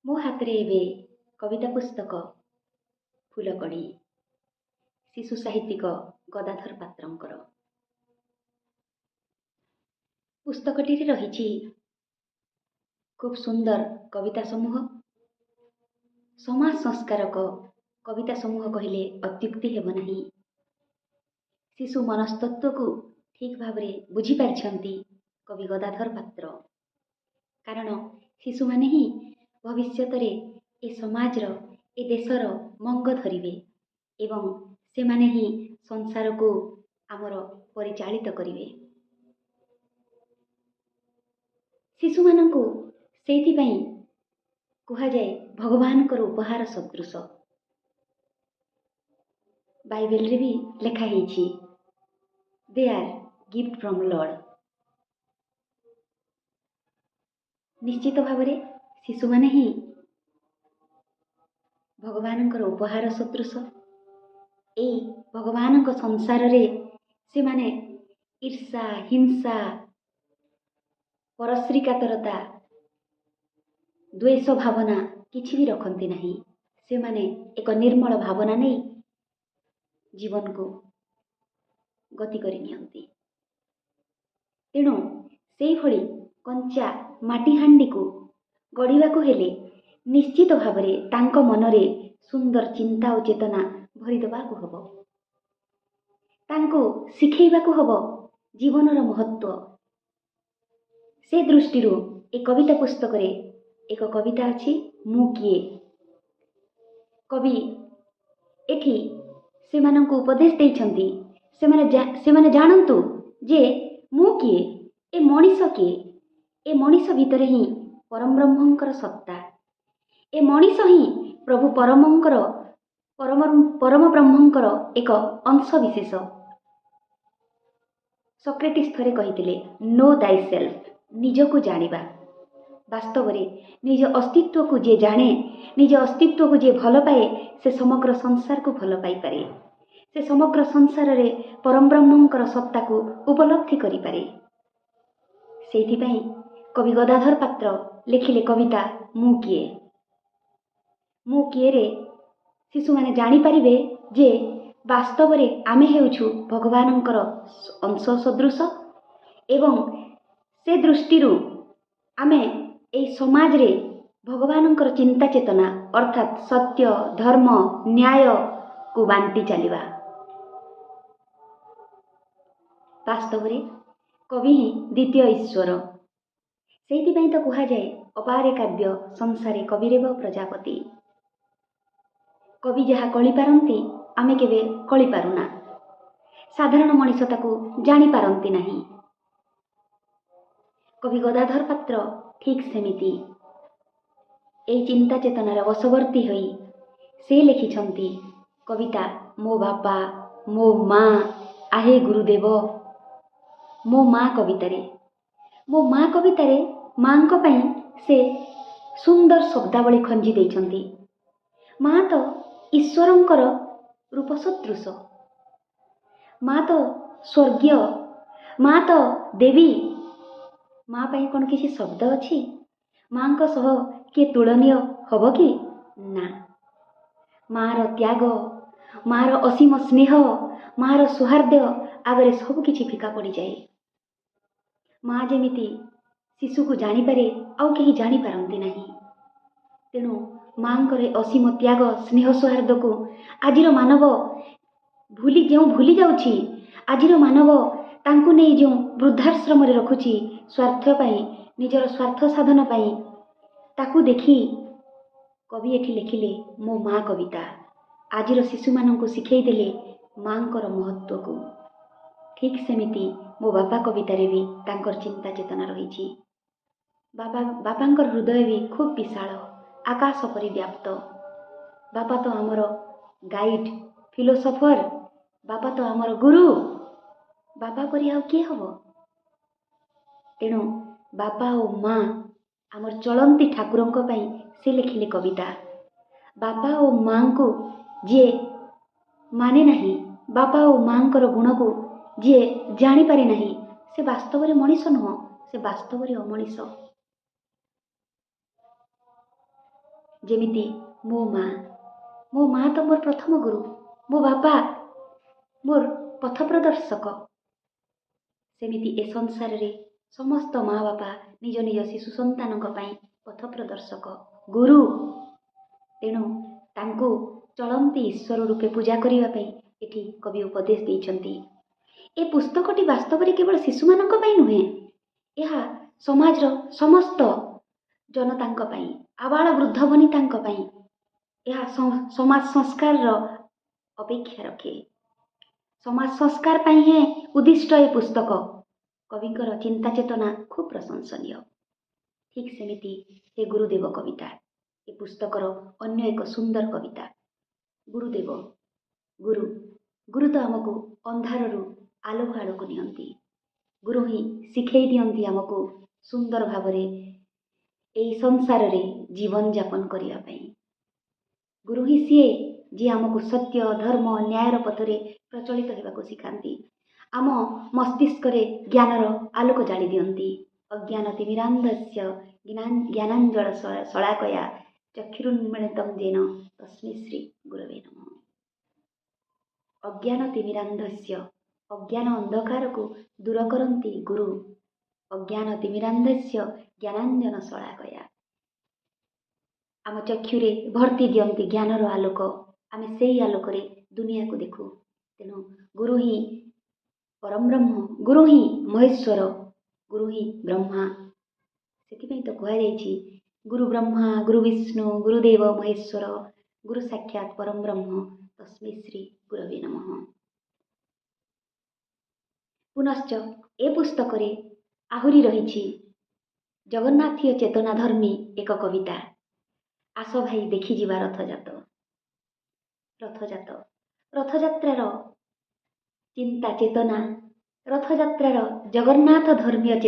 ମୋ ହାତରେ ଏବେ କବିତା ପୁସ୍ତକ ଫୁଲକଢ଼ି, ଶିଶୁ ସାହିତ୍ୟିକ ଗଦାଧର ପାତ୍ରଙ୍କର। ପୁସ୍ତକଟିରେ ରହିଛି ଖୁବ୍ ସୁନ୍ଦର କବିତା ସମୂହ। ସମାଜ ସଂସ୍କାରକ କବିତା ସମୂହ କହିଲେ ଅତ୍ୟୁକ୍ତି ହେବ ନାହିଁ। ଶିଶୁ ମନସ୍ତତ୍ଵକୁ ଠିକ୍ ଭାବରେ ବୁଝିପାରିଛନ୍ତି କବି ଗଦାଧର ପାତ୍ର, କାରଣ ଶିଶୁମାନେ ହିଁ ଭବିଷ୍ୟତରେ ଏ ସମାଜର, ଏ ଦେଶର ମଙ୍ଗ ଧରିବେ ଏବଂ ସେମାନେ ହିଁ ସଂସାରକୁ ଆମର ପରିଚାଳିତ କରିବେ। ଶିଶୁମାନଙ୍କୁ ସେଇଥିପାଇଁ କୁହାଯାଏ ଭଗବାନଙ୍କର ଉପହାର ସଦୃଶ। ବାଇବେଲରେ ବି ଲେଖା ହେଇଛି, they are gift from Lord. ନିଶ୍ଚିତ ଭାବରେ ଶିଶୁମାନେ ହିଁ ଭଗବାନଙ୍କର ଉପହାର ସଦୃଶ। ଏଇ ଭଗବାନଙ୍କ ସଂସାରରେ ସେମାନେ ଈର୍ଷା, ହିଂସା, ପରଶ୍ରୀକାତରତା, ଦ୍ୱେଷ ଭାବନା କିଛି ବି ରଖନ୍ତି ନାହିଁ। ସେମାନେ ଏକ ନିର୍ମଳ ଭାବନା ନେଇ ଜୀବନକୁ ଗତି କରି ନିଅନ୍ତି। ତେଣୁ ସେଇଭଳି କଞ୍ଚା ମାଟି ହାଣ୍ଡିକୁ ଗଢ଼ିବାକୁ ହେଲେ ନିଶ୍ଚିତ ଭାବରେ ତାଙ୍କ ମନରେ ସୁନ୍ଦର ଚିନ୍ତା ଓ ଚେତନା ଭରିଦେବାକୁ ହେବ। ତାଙ୍କୁ ଶିଖେଇବାକୁ ହେବ ଜୀବନର ମହତ୍ଵ। ସେ ଦୃଷ୍ଟିରୁ ଏ କବିତା ପୁସ୍ତକରେ ଏକ କବିତା ଅଛି, ମୁଁ କିଏ। କବି ଏଠି ସେମାନଙ୍କୁ ଉପଦେଶ ଦେଇଛନ୍ତି, ସେମାନେ ଜାଣନ୍ତୁ ଯେ ମୁଁ କିଏ, ଏ ମଣିଷ କିଏ। ଏ ମଣିଷ ଭିତରେ ହିଁ ପରମବ୍ରହ୍ମଙ୍କର ସତ୍ତା। ଏ ମଣିଷ ହିଁ ପ୍ରଭୁ ପରମଙ୍କର ପରମ ବ୍ରହ୍ମଙ୍କର ଏକ ଅଂଶ ବିଶେଷ। ସକ୍ରେଟିସ୍ ଥରେ କହିଥିଲେ, ନୋ ଦାଇ ସେଲ୍ଫ, ନିଜକୁ ଜାଣିବା। ବାସ୍ତବରେ ନିଜ ଅସ୍ତିତ୍ୱକୁ ଯିଏ ଜାଣେ, ନିଜ ଅସ୍ତିତ୍ୱକୁ ଯିଏ ଭଲ ପାଏ, ସେ ସମଗ୍ର ସଂସାରକୁ ଭଲ ପାଇପାରେ। ସେ ସମଗ୍ର ସଂସାରରେ ପରମବ୍ରହ୍ମଙ୍କର ସତ୍ତାକୁ ଉପଲବ୍ଧି କରିପାରେ। ସେଇଥିପାଇଁ କବି ଗଦାଧର ପାତ୍ର ଲେଖିଲେ କବିତା ମୁଁ କିଏ। ମୁଁ କିଏରେ ଶିଶୁମାନେ ଜାଣିପାରିବେ ଯେ ବାସ୍ତବରେ ଆମେ ହେଉଛୁ ଭଗବାନଙ୍କର ଅଂଶ ସଦୃଶ, ଏବଂ ସେ ଦୃଷ୍ଟିରୁ ଆମେ ଏଇ ସମାଜରେ ଭଗବାନଙ୍କର ଚିନ୍ତା ଚେତନା ଅର୍ଥାତ୍ ସତ୍ୟ, ଧର୍ମ, ନ୍ୟାୟକୁ ବାଣ୍ଟି ଚାଲିବା। ବାସ୍ତବରେ କବି ହିଁ ଦ୍ୱିତୀୟ ଈଶ୍ୱର। ସେଇଥିପାଇଁ ତ କୁହାଯାଏ, ଅପାରେ କାବ୍ୟ ସଂସାରେ କବିରେବ ପ୍ରଜାପତି। କବି ଯାହା କଳିପାରନ୍ତି ଆମେ କେବେ କଳିପାରୁନା। ସାଧାରଣ ମଣିଷ ତାକୁ ଜାଣିପାରନ୍ତି ନାହିଁ। କବି ଗଦାଧର ପାତ୍ର ଠିକ୍ ସେମିତି ଏଇ ଚିନ୍ତା ଚେତନାର ବଶବର୍ତ୍ତୀ ହୋଇ ସେ ଲେଖିଛନ୍ତି କବିତା ମୋ ବାପା, ମୋ ମା, ଆହେ ଗୁରୁଦେବ। ମୋ ମା କବିତାରେ, ମୋ ମା କବିତାରେ ମାଙ୍କ ପାଇଁ ସେ ସୁନ୍ଦର ଶବ୍ଦାବଳୀ ଖଞ୍ଜି ଦେଇଛନ୍ତି। ମା ତ ଈଶ୍ୱରଙ୍କର ରୂପ ସଦୃଶ, ମା ତ ସ୍ୱର୍ଗୀୟ, ମା ତ ଦେବୀ। ମା ପାଇଁ କ'ଣ କିଛି ଶବ୍ଦ ଅଛି? ମାଙ୍କ ସହ କିଏ ତୁଳନୀୟ ହବ କି? ନା। ମାର ତ୍ୟାଗ, ମାର ଅସୀମ ସ୍ନେହ, ମାର ସୌହାର୍ଦ୍ଦ୍ୟ ଆଗରେ ସବୁ କିଛି ଫିକା ପଡ଼ିଯାଏ। ମା ଯେମିତି ଶିଶୁକୁ ଜାଣିପାରେ ଆଉ କେହି ଜାଣିପାରନ୍ତି ନାହିଁ। ତେଣୁ ମାଙ୍କର ଅସୀମ ତ୍ୟାଗ, ସ୍ନେହ, ସୌହାର୍ଦ୍ଦ୍ୟକୁ ଆଜିର ମାନବ ଭୁଲି ଯେଉଁ ଭୁଲି ଯାଉଛି, ଆଜିର ମାନବ ତାଙ୍କୁ ନେଇ ଯେଉଁ ବୃଦ୍ଧାଶ୍ରମରେ ରଖୁଛି ସ୍ୱାର୍ଥ ପାଇଁ, ନିଜର ସ୍ୱାର୍ଥ ସାଧନ ପାଇଁ, ତାକୁ ଦେଖି କବି ଏଠି ଲେଖିଲେ ମୋ ମା କବିତା। ଆଜିର ଶିଶୁମାନଙ୍କୁ ଶିଖେଇ ଦେଲେ ମାଙ୍କର ମହତ୍ଵକୁ। ଠିକ୍ ସେମିତି ମୋ ବାପା କବିତାରେ ବି ତାଙ୍କର ଚିନ୍ତା ଚେତନା ରହିଛି। ବାପାଙ୍କର ହୃଦୟ ବି ଖୁବ୍ ବିଶାଳ, ଆକାଶ ପରି ବ୍ୟାପ୍ତ। ବାପା ତ ଆମର ଗାଇଡ଼, ଫିଲୋସଫର, ବାପା ତ ଆମର ଗୁରୁ। ବାପା ପରି ଆଉ କିଏ ହବ? ତେଣୁ ବାପା ଓ ମା ଆମର ଚଳନ୍ତି ଠାକୁରଙ୍କ ପାଇଁ ସେ ଲେଖିଲେ କବିତା। ବାପା ଓ ମାଙ୍କୁ ଯିଏ ମାନେ ନାହିଁ, ବାପା ଓ ମାଙ୍କର ଗୁଣକୁ ଯିଏ ଜାଣିପାରେ ନାହିଁ, ସେ ବାସ୍ତବରେ ମଣିଷ ନୁହଁ, ସେ ବାସ୍ତବରେ ଅମଣିଷ। ଯେମିତି ମୋ ମା, ମୋ ମା ତ ମୋର ପ୍ରଥମ ଗୁରୁ, ମୋ ବାପା ମୋର ପଥ ପ୍ରଦର୍ଶକ, ସେମିତି ଏ ସଂସାରରେ ସମସ୍ତ ମା ବାପା ନିଜ ନିଜ ଶିଶୁ ସନ୍ତାନଙ୍କ ପାଇଁ ପଥ ପ୍ରଦର୍ଶକ, ଗୁରୁ। ତେଣୁ ତାଙ୍କୁ ଚଳନ୍ତି ଈଶ୍ୱର ରୂପେ ପୂଜା କରିବା ପାଇଁ ଏଠି କବି ଉପଦେଶ ଦେଇଛନ୍ତି। ଏ ପୁସ୍ତକଟି ବାସ୍ତବରେ କେବଳ ଶିଶୁମାନଙ୍କ ପାଇଁ ନୁହେଁ, ଏହା ସମାଜର ସମସ୍ତ ଜନତାଙ୍କ ପାଇଁ, ଆବାଳ ବୃଦ୍ଧ ବନିତାଙ୍କ ପାଇଁ। ଏହା ସମାଜ ସଂସ୍କାରର ଅପେକ୍ଷା ରଖେ। ସମାଜ ସଂସ୍କାର ପାଇଁ ହିଁ ଉଦ୍ଦିଷ୍ଟ ଏ ପୁସ୍ତକ। କବିଙ୍କର ଚିନ୍ତା ଚେତନା ଖୁବ୍ ପ୍ରଶଂସନୀୟ। ଠିକ୍ ସେମିତି ହେ ଗୁରୁଦେବ କବିତା ଏ ପୁସ୍ତକର ଅନ୍ୟ ଏକ ସୁନ୍ଦର କବିତା। ଗୁରୁଦେବ, ଗୁରୁ, ଗୁରୁ ତ ଆମକୁ ଅନ୍ଧାରରୁ ଆଲୋକ ଆଡ଼କୁ ନିଅନ୍ତି। ଗୁରୁ ହିଁ ଶିଖେଇ ଦିଅନ୍ତି ଆମକୁ ସୁନ୍ଦର ଭାବରେ ଏଇ ସଂସାରରେ ଜୀବନଯାପନ କରିବା ପାଇଁ। ଗୁରୁ ହିଁ ସିଏ ଯିଏ ଆମକୁ ସତ୍ୟ, ଧର୍ମ, ନ୍ୟାୟର ପଥରେ ପ୍ରଚଳିତ ହେବାକୁ ଶିଖାନ୍ତି। ଆମ ମସ୍ତିଷ୍କରେ ଜ୍ଞାନର ଆଲୋକ ଜାଳି ଦିଅନ୍ତି। ଅଜ୍ଞାନ ତିମିରାନ୍ଧସ୍ୟ ଜ୍ଞାନାଞ୍ଜନ ଶଳାକୟା ଚକ୍ଷୁରୁନ୍ମୀଳିତଂ ଯେନ ତସ୍ମୈ ଶ୍ରୀ ଗୁରବେ ନମଃ। ଅଜ୍ଞାନ ତିମିରାନ୍ଧସ୍ୟ, ଅଜ୍ଞାନ ଅନ୍ଧକାରକୁ ଦୂର କରନ୍ତି ଗୁରୁ। ଅଜ୍ଞାନ ତିମିରାନ୍ଧସ୍ୟ ଜ୍ଞାନାଞ୍ଜନ ଶଳାକୟା, ଆମ ଚକ୍ଷୁରେ ଭର୍ତ୍ତି ଦିଅନ୍ତି ଜ୍ଞାନର ଆଲୋକ। ଆମେ ସେଇ ଆଲୋକରେ ଦୁନିଆକୁ ଦେଖୁ। ତେଣୁ ଗୁରୁ ହିଁ ପରମବ୍ରହ୍ମ, ଗୁରୁ ହିଁ ମହେଶ୍ୱର, ଗୁରୁ ହିଁ ବ୍ରହ୍ମା। ସେଥିପାଇଁ ତ କୁହାଯାଇଛି, ଗୁରୁ ବ୍ରହ୍ମା ଗୁରୁ ବିଷ୍ଣୁ ଗୁରୁଦେବ ମହେଶ୍ୱର, ଗୁରୁ ସାକ୍ଷାତ ପରମ ବ୍ରହ୍ମ ତସ୍ମୈ ଶ୍ରୀ ଗୁରବେ ନମଃ। ପୁନଶ୍ଚ ଏ ପୁସ୍ତକରେ ଆହୁରି ରହିଛି ଜଗନ୍ନାଥୀୟ ଚେତନାଧର୍ମୀ ଏକ କବିତା, ଆସ ଭାଇ ଦେଖିଯିବା ରଥଯାତ। ରଥଯାତ, ରଥଯାତ୍ରାର ଚିନ୍ତା ଚେତନା, ରଥଯାତ୍ରାର ଜଗନ୍ନାଥ ଧର୍ମୀୟ ଚେତନା।